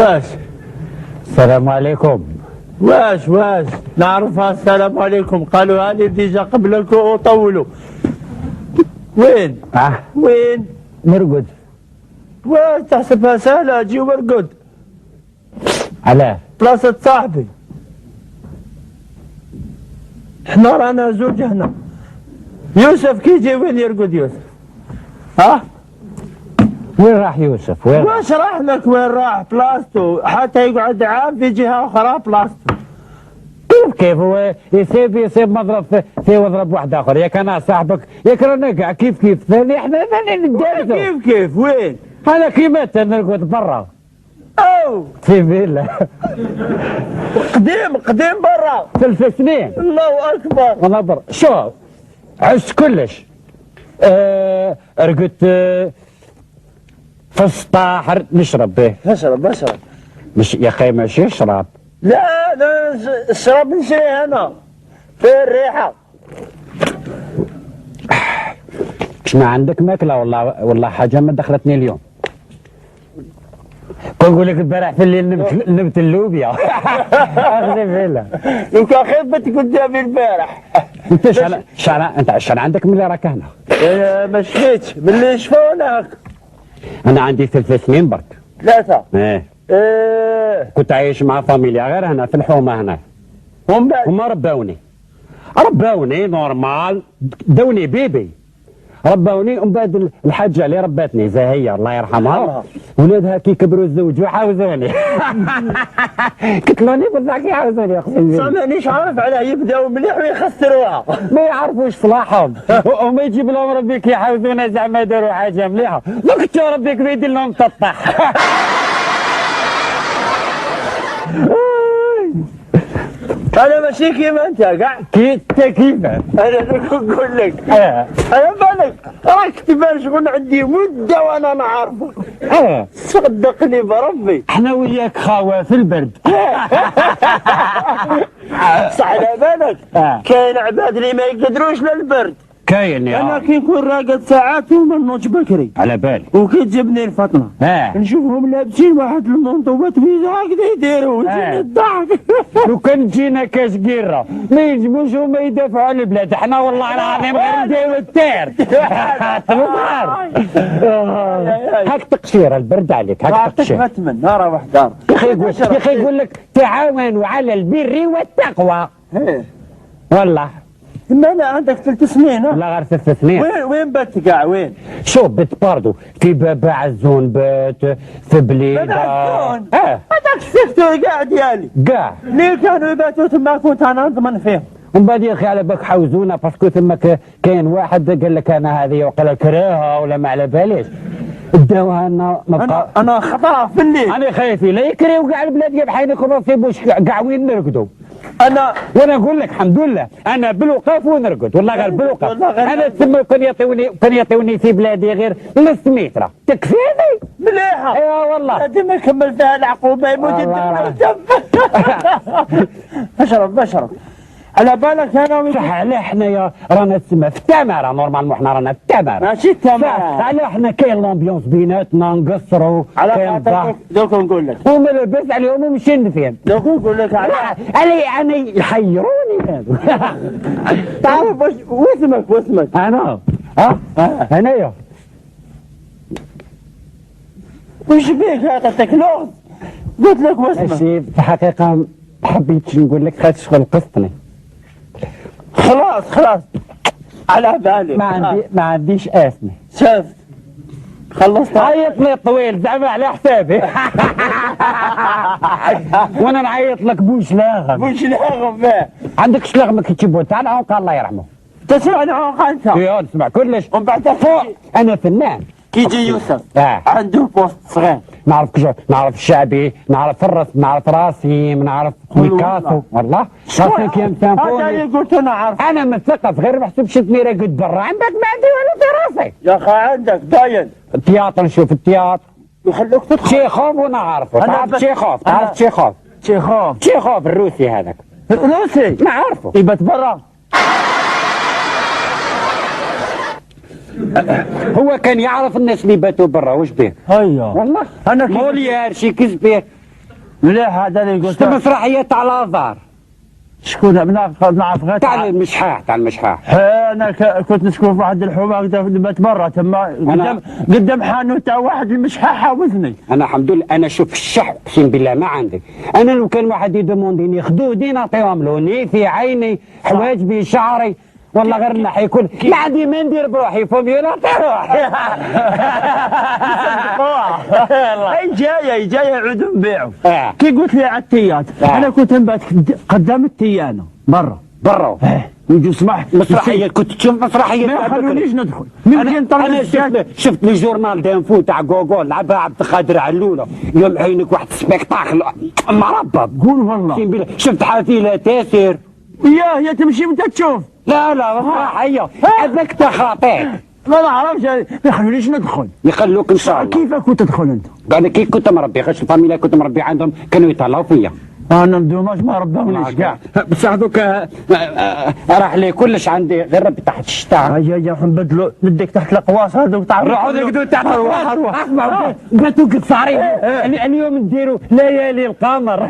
واش السلام عليكم. واش واش نعرفها. السلام عليكم قالوها لي déjà قبلك وطولوا. وين؟ اه. وين؟ نرقد. واش تحسبها سهلة؟ جي وارقد. علاه؟ بلاصة صاحبي، احنا رانا زوج هنا. يوسف كي يجي وين يرقد يوسف؟ ها؟ وين راح يوسف؟ وين راح؟ واش راح لك وين راح؟ بلاصتو حتى يقعد عام في جهة أخرى بلاصتو. كيف كيف هو يصيب مضرب في مضرب واحد اخر. ياك انا صاحبك، ياك رانا كاع كيف كيف، ثاني احنا ثاني ندارسو. كيف كيف وين؟ انا كيما نرقد برا. أو في فيلا. قديم قديم برا. 3 سنين. الله أكبر. والله برا. شو عشت كلش، رقدت في السطاح نشرب به. اشرب اشرب. مش يا اخي ماشي شراب. لا لا، الشراب نشريه انا فيه الريحة. مش ما عندك ماكله؟ والله والله حاجة ما دخلتني اليوم. كون نقول لك البارح في الليل نمت اللوبيا، اقسم بالله. لو كان خيبت قدامي البارح. انت شحال انت شحال عندك من اللي راك هنا؟ إيه، ما شفيتش من اللي شفوناك. انا عندي 3 سنين برك. 3؟ ايه. ايه. كنت عايش مع فاميليا غير هنا في الحومه هنا. ومن بعد؟ هما رباوني رباوني normal، دوني bébé رباوني. ومن بعد الحاجة اللي رباتني زاهيه الله يرحمها، يرحمها. ولادها كي كبروا الزوج وحاوزوني، قتلوني بالضحك، يحاوزوني اقسم بالله. صح مانيش عارف علاه يبداو مليح ويخسروها. ما يعرفوش صلاحهم وما يجيب لهم ربي كي يحاوزونا زعما داروا حاجة مليحه، دوك تشوف ربي كيف يدير لهم تطح. انا ماشي كيما انت كاع. كي انت كيف؟ انا دوك نقول لك. اه. انا بالك راك تبان شغل عندي مده وانا نعرفك. اه. صدقني بربي. احنا وياك خاوه في البرد. صح على بالك. آه. كاين عباد اللي ما يقدروش للبرد. كاين يا انا كي نكون راقد ساعات وما نوضش بكري. على بالي. وكي تجيبني الفطنة نشوفهم لابسين واحد المونطوبات بيض هكذا يديروا ويجيني الضحك. لو كان تجينا كاش قيره ما يجبوش وما يدافعوا على البلاد، احنا والله العظيم غير نديرو التير. تمسخر. هاك تقشيره البرد عليك، هاك عطيك تقشير. ما تمن راه واحد. يا اخي يقول يا اخي يقول لك تعاونوا على البر والتقوى. ايه. والله. ما لا عندك 3 سنين ها؟ لا غير 3 سنين. وين وين بات كاع وين؟ شوف بت partout في بابا عزون، بات في بليده. بابا عزون؟ اه. هذاك ال secteur كاع ديالي. كاع. اللي كانوا يباتوا تما كنت انا نضمن فيهم. ومن بعد يا اخي على بالك حوزونا parce que ثم كاين واحد قال لك انا هذه وقال كراهة ولا ما على باليش داوها لنا ما انا بقى. انا خطره في الليل. انا خايف لا يكريو كاع البلاد يا بحينكم ما نصيبوش كاع وين نرقدوا. انا وانا نقول لك الحمد لله انا بالوقاف ونرقد، والله غير بالوقاف. والله غير انا تما كان يعطيوني في بلادي غير نص متر تكفيني. مليحة. ايوا والله. لازم يكمل فيها العقوبة يموت. والله. الدم. اشرب اشرب. على بالك انا صح علاه حنايا رانا تسمى في التماره، normalement حنا رانا في التماره. ماشي التماره. علاه حنا كاين l'ambiance بيناتنا نقصروا على كاين خاطر الضحك. دوك نقول لك. هما لاباس عليهم ومشنفين. دوك نقول لك على علي انا يحيروني هذو. تعرف واش واسمك واسمك؟ انا ها انايا. وش بيك عطيتك لغز قلت لك واسمك. ماشي في الحقيقة حبيت نقول لك خاطر شغل قصتني. خلاص خلاص على بالي. ما عنديش اسمي. شفت خلصت. عيط لي طويل زعما على حسابي وانا نعيط لك بوشلاغم. مش لاغم فيه. عندك شلاغم كي تاع العنق الله يرحمه. تسمع العنق انت؟ يا نسمع كلش. ومن بعد فوق انا فنان. كي يجي يوسف عنده poste صغير. نعرف كيف نعرف الشعبي، نعرف الرسم، نعرف راسيم، نعرف بيكاسو والله cinquième هذا اللي سيمفوني. قلت انا عارف. انا مثقف غير محسوب شفتني راقد برا عندك ما عندي والو في راسي. يا اخي عندك باين. ال théâtre نشوف ال théâtre. يخلوك تدخل. تشيخوف ونعرفه. أنا تعرف تشيخوف؟ تعرف تشيخوف؟ تشيخوف. تشيخوف الروسي هذاك. روسي؟ نعرفه. يبات برا. هو كان يعرف الناس اللي باتوا برا واش به؟ هيا والله أنا موليير شي كزبير. مليح هذا اللي شفت قلت. مسرحية تاع لازار؟ شكون؟ نعرف غير تاع المشحاح، تاع المشحاح. انا كنت نسكن في واحد الحومه هكذا في برا تما قدام حانوت تاع واحد المشحاحه وذني. انا الحمد لله، انا شوف الشح، اقسم بالله ما عندي. انا لو كان واحد يدومونديني خدودي نعطيهم له، نيفي، عيني، حواجبي، شعري، والله غير نحي كل، ما عندي ما ندير بروحي، فهمي، نعطي روحي. اي جاية جاية يعودوا نبيعوا. كي قلت لي على ال théâtre، انا كنت نبات قدام التيانه برا. برا. نجي صباح. مسرحية، كنت تشوف مسرحية ما تاع بكري. يخلونيش ندخل. انا ممكن طلع. انا شفت le journal d'info تاع غوغول، لعبها عبد القادر علوله، يوم عينك واحد spectacle مربب. قول والله. اقسم بالله شفت حافلة تاسر. يا هي تمشي وانت تشوف. لا لا، مسرحية هذاك تخاطيك. ما نعرفش، ما يخلونيش ندخل. يخلوك ان شاء الله. كيف كنت تدخل انت؟ انا كي كنت مربي، غير ال famille كنت مربي عندهم، كانوا يطلعوا فيا. انا dommage ما رباونيش كاع. بصح دوك راح لي كلش، عندي غير ربي تحت الشتاء. هيا هيا نبدلو، نديك تحت القواص هذوك تاع. روحوا نرقدوا تحت. روح روح. اسمع، باتوا قصارين، اليوم نديروا ليالي القمر.